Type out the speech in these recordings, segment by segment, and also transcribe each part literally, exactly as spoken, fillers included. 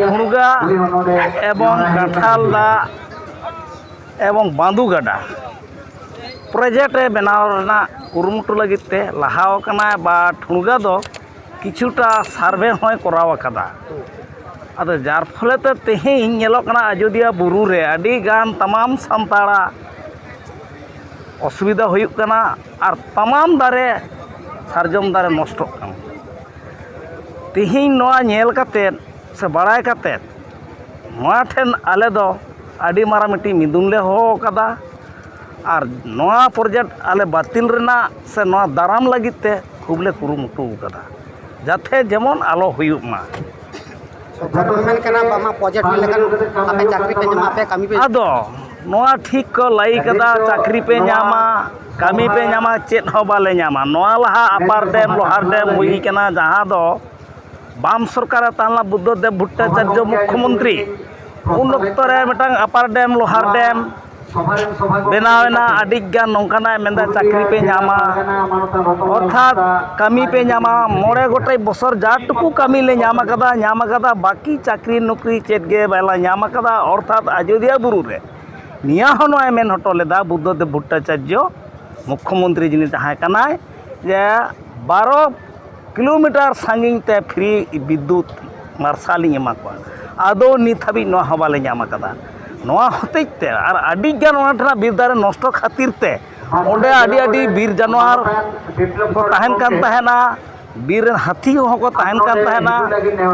ᱴᱷᱩᱲᱜᱟ ᱮᱵᱚᱝ ᱠᱟᱸᱴᱷᱟᱞ ᱫᱟᱜ ᱮᱵᱚᱝ ᱵᱟᱸᱫᱩ ᱜᱟᱰᱟ ᱯᱨᱚᱡᱮᱠᱴ ᱮ ᱵᱮᱱᱟᱣ ᱨᱮᱱᱟᱜ ᱠᱩᱨᱩᱢᱩᱴᱩ ᱞᱟᱹᱜᱤᱫ ᱛᱮ ᱞᱟᱦᱟᱣ ᱟᱠᱟᱱᱟᱭ, ᱵᱟ ᱴᱷᱩᱲᱜᱟ ᱫᱚ ᱠᱤᱪᱷᱩᱴᱟ ᱥᱟᱨᱵᱷᱮ ᱦᱚᱸᱭ ᱠᱚᱨᱟᱣ ᱟᱠᱟᱫᱟ᱾ ᱟᱫᱚ ᱡᱟᱨ ᱯᱷᱚᱞᱮ ᱛᱮ ᱛᱮᱦᱮᱧ ᱧᱮᱞᱚᱜ ᱠᱟᱱᱟ ᱟᱡᱳᱫᱤᱭᱟᱹ ᱵᱩᱨᱩ ᱨᱮ ᱟᱹᱰᱤ ᱜᱟᱱ ᱛᱟᱢᱟᱢ ᱥᱟᱱᱛᱟᱲᱟᱜ ᱚᱥᱩᱵᱤᱫᱷᱟ ᱦᱩᱭᱩᱜ ᱠᱟᱱᱟ ᱟᱨ ᱛᱟᱢᱟᱢ ᱫᱟᱨᱮ, ᱥᱟᱨᱡᱚᱢ ᱫᱟᱨᱮ ᱱᱚᱥᱴᱚᱜ ᱠᱟᱱᱟ᱾ ᱛᱮᱦᱮᱧ ᱱᱚᱣᱟ ᱧᱮᱞ ᱠᱟᱛᱮᱫ ᱥᱮ ᱵᱟᱲᱟᱭ ᱠᱟᱛᱮᱫ ᱱᱚᱣᱟ ᱴᱷᱮᱱ ᱟᱞᱮ ᱫᱚ ᱟᱹᱰᱤ ᱢᱟᱨᱟᱝ ᱢᱤᱫᱴᱤᱡ ᱢᱤᱫᱩᱱ ᱞᱮ ᱦᱚᱦᱚ ᱟᱠᱟᱫᱟ᱾ ᱟᱨ ᱱᱚᱣᱟ ᱯᱨᱚᱡᱮᱠᱴ ᱟᱞᱮ ᱵᱟᱹᱛᱤᱞ ᱨᱮᱱᱟᱜ ᱥᱮ ᱱᱚᱣᱟ ᱫᱟᱨᱟᱢ ᱞᱟᱹᱜᱤᱫ ᱛᱮ ᱠᱷᱩᱵᱽ ᱞᱮ ᱠᱩᱨᱩᱢᱩᱴᱩ ᱟᱠᱟᱫᱟ, ᱡᱟᱛᱮ ᱡᱮᱢᱚᱱ ᱟᱞᱚ ᱦᱩᱭᱩᱜ ᱢᱟ᱾ ᱡᱚᱛᱚ ᱢᱮᱱ ᱠᱟᱱᱟ, ᱵᱟᱝᱢᱟ ᱯᱨᱚᱡᱮᱠᱴ ᱦᱩᱭ ᱞᱮᱠᱷᱟᱱ ᱟᱯᱮ ᱪᱟᱹᱠᱨᱤ ᱯᱮ ᱧᱟᱢᱟ, ᱟᱯᱮ ᱠᱟᱹᱢᱤ ᱯᱮ ᱟᱫᱚ ᱱᱚᱣᱟ ᱴᱷᱤᱠ ᱠᱚ ᱞᱟᱹᱭ ᱠᱟᱫᱟ, ᱪᱟᱹᱠᱨᱤ ᱯᱮ ᱧᱟᱢᱟ, ᱠᱟᱹᱢᱤ ᱯᱮ ᱧᱟᱢᱟ, ᱪᱮᱫ ᱦᱚᱸ ᱵᱟᱞᱮ ᱧᱟᱢᱟ᱾ ᱱᱚᱣᱟ ᱞᱟᱦᱟ ᱟᱯᱟᱨ ᱰᱮᱢ, ᱞᱳᱦᱟᱨ ᱰᱮᱢ ᱦᱩᱭ ᱠᱟᱱᱟ, ᱡᱟᱦᱟᱸ ᱫᱚ ᱵᱟᱢ ᱥᱚᱨᱠᱟᱨᱮ ᱛᱟᱦᱮᱸ ᱞᱮᱱᱟ, ᱵᱩᱫᱽᱫᱷᱚ ᱫᱮᱵ ᱵᱷᱚᱴᱴᱟᱪᱟᱨᱡᱚ ᱢᱩᱠᱠᱷᱚᱢᱚᱱᱛᱨᱤ, ᱩᱱ ᱚᱠᱛᱚ ᱨᱮ ᱢᱤᱫᱴᱟᱝ ᱟᱯᱟᱨ ᱰᱮᱢ, ᱞᱳᱦᱟᱨ ᱰᱮᱢ ᱵᱮᱱᱟᱣ ᱮᱱᱟ, ᱟᱹᱰᱤ ᱜᱟᱱ ᱱᱚᱝᱠᱟᱱᱟᱜ ᱢᱮᱱᱫᱟ ᱪᱟᱹᱠᱨᱤ ᱯᱮ ᱧᱟᱢᱟ, ᱚᱨᱛᱷᱟᱛ ᱠᱟᱹᱢᱤ ᱯᱮ ᱧᱟᱢᱟ᱾ ᱢᱚᱬᱮ ᱜᱚᱴᱮᱡ ᱵᱚᱥᱚᱨ ᱡᱟ ᱴᱩᱠᱩ ᱠᱟᱹᱢᱤ ᱞᱮ ᱧᱟᱢ ᱟᱠᱟᱫᱟ, ᱧᱟᱢ ᱟᱠᱟᱫᱟ, ᱵᱟᱹᱠᱤ ᱪᱟᱹᱠᱨᱤ ᱱᱚᱠᱨᱤ ᱪᱮᱫ ᱜᱮ ᱵᱟᱞᱮ ᱧᱟᱢ ᱟᱠᱟᱫᱟ᱾ ᱚᱨᱛᱷᱟᱛ ᱟᱡᱳᱫᱤᱭᱟᱹ ᱵᱩᱨᱩ ᱨᱮ ᱱᱤᱭᱟᱹ ᱦᱚᱸ ᱱᱚᱣᱟᱭ ᱢᱮᱱ ᱦᱚᱴᱚ ᱞᱮᱫᱟ ᱵᱩᱫᱽᱫᱷᱚ ᱫᱮᱵ ᱵᱷᱚᱴᱴᱟᱪᱟᱨᱡᱚ ᱢᱩᱠᱠᱷᱚᱢᱚᱱᱛᱨᱤ ᱡᱤᱱᱤ ᱛᱟᱦᱮᱸ ᱠᱟᱱᱟᱭ, ᱡᱮ ᱵᱟᱨᱚ ᱠᱤᱞᱳᱢᱤᱴᱟᱨ ᱥᱟᱺᱜᱤᱧ ᱛᱮ ᱯᱷᱨᱤ ᱵᱤᱫᱽᱫᱩᱛ ᱢᱟᱨᱥᱟᱞᱤᱧ ᱮᱢᱟ ᱠᱚᱣᱟ᱾ ᱟᱫᱚ ᱱᱤᱛ ᱦᱟᱹᱵᱤᱡ ᱱᱚᱣᱟ ᱦᱚᱸ ᱵᱟᱞᱮ ᱧᱟᱢ ᱟᱠᱟᱫᱟ᱾ ᱱᱚᱣᱟ ᱦᱚᱛᱮᱡ ᱛᱮ ᱟᱨ ᱟᱹᱰᱤ ᱜᱟᱱ ᱚᱱᱟ ᱴᱷᱮᱱᱟᱜ ᱵᱤᱨ ᱫᱟᱨᱮ ᱱᱚᱥᱴᱚ ᱠᱷᱟᱹᱛᱤᱨ ᱛᱮ ᱚᱸᱰᱮ ᱟᱹᱰᱤ ᱟᱹᱰᱤ ᱵᱤᱨ ᱡᱟᱱᱣᱟᱨ ᱠᱚ ᱛᱟᱦᱮᱱ ᱠᱟᱱ ᱛᱟᱦᱮᱱᱟ, ᱵᱤᱨ ᱨᱮᱱ ᱦᱟᱹᱛᱤ ᱠᱚᱦᱚᱸ ᱠᱚ ᱛᱟᱦᱮᱱ ᱠᱟᱱ ᱛᱟᱦᱮᱱᱟ᱾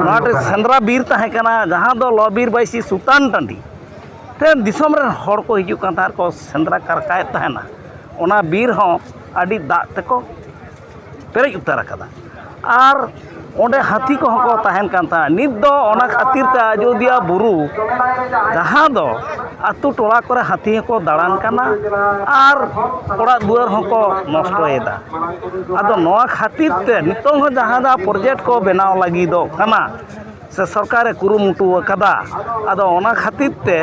ᱱᱚᱣᱟ ᱴᱷᱮᱱ ᱥᱮᱸᱫᱽᱨᱟ ᱵᱤᱨ ᱛᱟᱦᱮᱸ ᱠᱟᱱᱟ, ᱡᱟᱦᱟᱸ ᱫᱚ ᱞᱚ ᱵᱤᱨ ᱵᱟᱹᱭᱥᱤ ᱥᱩᱛᱟᱱ ᱴᱟᱺᱰᱤ ᱴᱷᱮᱱ ᱫᱤᱥᱚᱢ ᱨᱮᱱ ᱦᱚᱲ ᱠᱚ ᱦᱤᱡᱩᱜ ᱠᱟᱱ ᱛᱟᱦᱮᱸᱫ, ᱠᱚ ᱥᱮᱸᱫᱽᱨᱟ ᱠᱟᱨᱠᱟᱭᱮᱫ ᱛᱟᱦᱮᱱᱟ᱾ ᱚᱱᱟ ᱵᱤᱨ ᱦᱚᱸ ᱟᱹᱰᱤ ᱫᱟᱜ ᱛᱮᱠᱚ ᱯᱮᱨᱮᱡ ᱩᱛᱟᱹᱨ ᱟᱠᱟᱫᱟ᱾ ᱟᱨ ᱚᱸᱰᱮ ᱦᱟᱹᱛᱤ ᱠᱚᱦᱚᱸ ᱠᱚ ᱛᱟᱦᱮᱱ ᱠᱟᱱ ᱛᱟᱦᱮᱸᱫ᱾ ᱱᱤᱛ ᱫᱚ ᱚᱱᱟ ᱠᱷᱟᱹᱛᱤᱨ ᱛᱮ ᱟᱡᱳᱫᱤᱭᱟᱹ ᱵᱩᱨᱩ, ᱡᱟᱦᱟᱸ ᱫᱚ ᱟᱹᱛᱩ ᱴᱚᱞᱟ ᱠᱚᱨᱮ ᱦᱟᱹᱛᱤ ᱦᱚᱸᱠᱚ ᱫᱟᱬᱟᱱ ᱠᱟᱱᱟ ᱟᱨ ᱚᱲᱟᱜ ᱫᱩᱣᱟᱹᱨ ᱦᱚᱸᱠᱚ ᱱᱚᱥᱴᱚᱭᱮᱫᱟ᱾ ᱟᱫᱚ ᱱᱚᱣᱟ ᱠᱷᱟᱹᱛᱤᱨ ᱛᱮ ᱱᱤᱛᱚᱝ ᱦᱚᱸ ᱡᱟᱦᱟᱸ ᱡᱟᱦᱟᱸ ᱯᱨᱚᱡᱮᱠᱴ ᱠᱚ ᱵᱮᱱᱟᱣ ᱞᱟᱹᱜᱤᱫᱚᱜ ᱠᱟᱱᱟ ᱥᱮ ᱥᱚᱨᱠᱟᱨᱮ ᱠᱩᱨᱩᱢᱩᱴᱩ ᱟᱠᱟᱫᱟ, ᱟᱫᱚ ᱚᱱᱟ ᱠᱷᱟᱹᱛᱤᱨ ᱛᱮ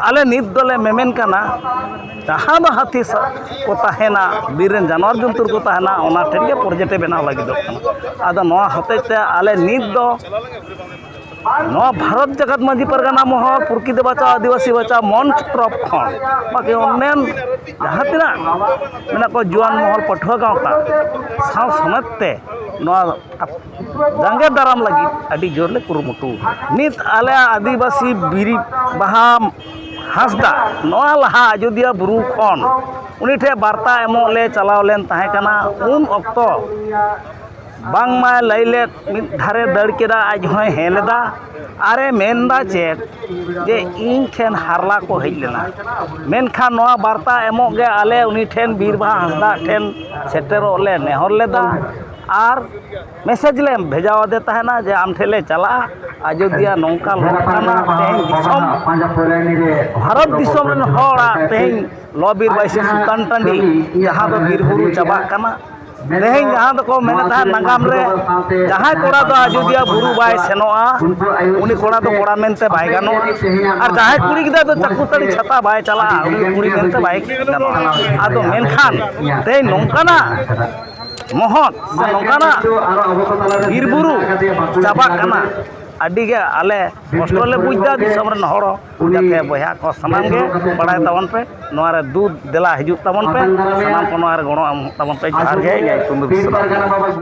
ᱟᱞᱮ ᱱᱤᱛ ᱫᱚᱞᱮ ᱢᱮᱢᱮᱱ ᱠᱟᱱᱟ, ᱡᱟᱦᱟᱸ ᱫᱚ ᱦᱟᱹᱛᱤ ᱥᱟ-, ᱠᱚ ᱛᱟᱦᱮᱱᱟ, ᱵᱤᱨ ᱨᱮᱱ ᱡᱟᱱᱣᱟᱨ ᱡᱚᱱᱛᱩᱨ ᱠᱚ ᱛᱟᱦᱮᱱᱟ, ᱚᱱᱟ ᱴᱷᱮᱱ ᱜᱮ ᱯᱨᱚᱡᱮᱠᱴ ᱮ ᱵᱮᱱᱟᱣ ᱞᱟᱹᱜᱤᱫᱚᱜ ᱠᱟᱱᱟ᱾ ᱟᱫᱚ ᱱᱚᱣᱟ ᱦᱚᱛᱮᱡ ᱛᱮ ᱟᱞᱮ ᱱᱤᱛ ᱫᱚ ᱱᱚᱣᱟ ᱵᱷᱟᱨᱚᱛ ᱡᱟᱠᱟᱛ ᱢᱟᱹᱡᱷᱤ ᱯᱟᱨᱜᱟᱱᱟ ᱢᱚᱦᱚᱞ, ᱯᱨᱚᱠᱤᱛᱤ ᱵᱟᱧᱪᱟᱣ ᱟᱹᱫᱤᱵᱟᱹᱥᱤ ᱵᱟᱧᱪᱟᱣ ᱢᱚᱧᱪ ᱛᱚᱨᱚᱯ ᱠᱷᱚᱱ, ᱵᱟᱠᱤ ᱚᱱᱱᱟᱱ ᱡᱟᱦᱟᱸ ᱛᱤᱱᱟᱹᱜ ᱢᱮᱱᱟᱜ ᱠᱚᱣᱟ ᱡᱩᱣᱟᱹᱱ ᱢᱚᱦᱚᱞ, ᱯᱟᱹᱴᱷᱩᱣᱟᱹ ᱜᱟᱶᱛᱟ, ᱥᱟᱶ ᱥᱚᱢᱮᱛ ᱛᱮ ᱱᱚᱣᱟ ᱡᱟᱸᱜᱮ ᱫᱟᱨᱟᱢ ᱞᱟᱹᱜᱤᱫ ᱟᱹᱰᱤ ᱡᱳᱨ ᱞᱮ ᱠᱩᱨᱩᱢᱩᱴᱩ ᱟᱠᱟᱫᱟ᱾ ᱱᱤᱛ ᱟᱞᱮ ᱟᱹᱫᱤᱵᱟᱹᱥᱤ ᱵᱤᱨᱤᱫ ᱵᱟᱦᱟ ᱦᱟᱸᱥᱫᱟ ᱱᱚᱣᱟ ᱞᱟᱦᱟ ᱟᱡᱳᱫᱤᱭᱟᱹ ᱵᱩᱨᱩ ᱠᱷᱚᱱ ᱩᱱᱤ ᱴᱷᱮᱱ ᱵᱟᱨᱛᱟ ᱮᱢᱚᱜ ᱞᱮ ᱪᱟᱞᱟᱣ ᱞᱮᱱ ᱛᱟᱦᱮᱸ ᱠᱟᱱᱟ᱾ ᱩᱱ ᱚᱠᱛᱚ ᱵᱟᱝᱢᱟᱭ ᱞᱟᱹᱭ ᱞᱮᱫ, ᱢᱤᱫ ᱫᱷᱟᱨᱮ ᱫᱟᱹᱲ ᱠᱮᱫᱟ, ᱟᱡ ᱦᱚᱸᱭ ᱦᱮᱸ ᱞᱮᱫᱟ᱾ ᱟᱨᱮ ᱢᱮᱱᱫᱟ ᱪᱮᱫ, ᱡᱮ ᱤᱧ ᱴᱷᱮᱱ ᱦᱟᱨᱞᱟ ᱠᱚ ᱦᱮᱡ ᱞᱮᱱᱟ᱾ ᱢᱮᱱᱠᱷᱟᱱ ᱱᱚᱣᱟ ᱵᱟᱨᱛᱟ ᱮᱢᱚᱜ ᱜᱮ ᱟᱞᱮ ᱩᱱᱤ ᱴᱷᱮᱱ, ᱵᱤᱨ ᱵᱟᱦᱟ ᱦᱟᱸᱥᱫᱟ ᱴᱷᱮᱱ ᱥᱮᱴᱮᱨᱚᱜ ᱞᱮ ᱱᱮᱦᱚᱨ ᱞᱮᱫᱟ ᱟᱨ ᱢᱮᱥᱮᱡᱽ ᱞᱮ ᱵᱷᱮᱡᱟ ᱟᱫᱮ ᱛᱟᱦᱮᱱᱟ ᱡᱮ ᱟᱢ ᱴᱷᱮᱱ ᱞᱮ ᱪᱟᱞᱟᱜᱼᱟ, ᱟᱡᱳᱫᱤᱭᱟᱹ ᱱᱚᱝᱠᱟ ᱱᱚᱝᱠᱟᱱᱟᱜ ᱛᱮᱦᱮᱧ ᱫᱤᱥᱚᱢ, ᱵᱷᱟᱨᱚᱛ ᱫᱤᱥᱚᱢ ᱨᱮᱱ ᱦᱚᱲᱟᱜ ᱛᱮᱦᱮᱧ ᱞᱚ ᱵᱤᱨ ᱵᱟᱹᱭᱥᱤ ᱥᱩᱛᱟᱱ ᱴᱟᱺᱰᱤ, ᱡᱟᱦᱟᱸ ᱫᱚ ᱵᱤᱨ ᱵᱩᱨᱩ ᱪᱟᱵᱟᱜ ᱠᱟᱱᱟ᱾ ᱛᱮᱦᱮᱧ ᱡᱟᱦᱟᱸ ᱫᱚᱠᱚ ᱢᱮᱱᱮᱫ ᱛᱟᱦᱮᱸᱫ ᱱᱟᱜᱟᱢ ᱨᱮ, ᱡᱟᱦᱟᱸᱭ ᱠᱚᱲᱟ ᱫᱚ ᱟᱡᱳᱫᱤᱭᱟᱹ ᱵᱩᱨᱩ ᱵᱟᱭ ᱥᱮᱱᱚᱜᱼᱟ, ᱩᱱᱤ ᱠᱚᱲᱟ ᱫᱚ ᱠᱚᱲᱟ ᱢᱮᱱᱛᱮ ᱵᱟᱭ ᱜᱟᱱᱚᱜᱼᱟ᱾ ᱟᱨ ᱡᱟᱦᱟᱸᱭ ᱠᱩᱲᱤ ᱜᱤᱫᱽᱨᱟᱹ ᱫᱚ ᱪᱟᱠᱩᱛᱟᱹᱲᱤ ᱪᱷᱟᱛᱟ ᱵᱟᱭ ᱪᱟᱞᱟᱜᱼᱟ, ᱩᱱᱤ ᱠᱩᱲᱤ ᱢᱮᱱᱛᱮ ᱵᱟᱭ ᱜᱟᱱᱚᱜᱼᱟ᱾ ᱟᱫᱚ ᱢᱮᱱᱠᱷᱟᱱ ᱛᱮᱦᱮᱧ ᱱᱚᱝᱠᱟᱱᱟᱜ ᱢᱚᱦᱚᱛ ᱥᱮ ᱱᱚᱝᱠᱟᱱᱟᱜ ᱵᱤᱨ ᱵᱩᱨᱩ ᱪᱟᱵᱟᱜ ᱠᱟᱱᱟ, ᱟᱹᱰᱤ ᱜᱮ ᱟᱞᱮ ᱠᱚᱥᱴᱚ ᱞᱮ ᱵᱩᱡᱽ ᱮᱫᱟ᱾ ᱫᱤᱥᱚᱢ ᱨᱮᱱ ᱦᱚᱲ ᱡᱟᱛᱮ ᱵᱚᱭᱦᱟ ᱠᱚ ᱥᱟᱱᱟᱢ ᱜᱮ ᱵᱟᱲᱟᱭ ᱛᱟᱵᱚᱱ ᱯᱮ, ᱱᱚᱣᱟ ᱨᱮ ᱫᱩ ᱫᱮᱞᱟ ᱦᱤᱡᱩᱜ ᱛᱟᱵᱚᱱ ᱯᱮ, ᱥᱟᱱᱟᱢ ᱠᱚ ᱱᱚᱣᱟ ᱨᱮ ᱜᱚᱲᱚ ᱮᱢ ᱛᱟᱵᱚᱱ ᱯᱮ᱾ ᱡᱚᱦᱟᱨ ᱜᱮ, ᱤᱧ ᱧᱩᱛᱩᱢ ᱫᱚ ᱵᱤᱥᱣᱚᱱᱟᱛᱷ ᱦᱮᱢᱵᱨᱚᱢ᱾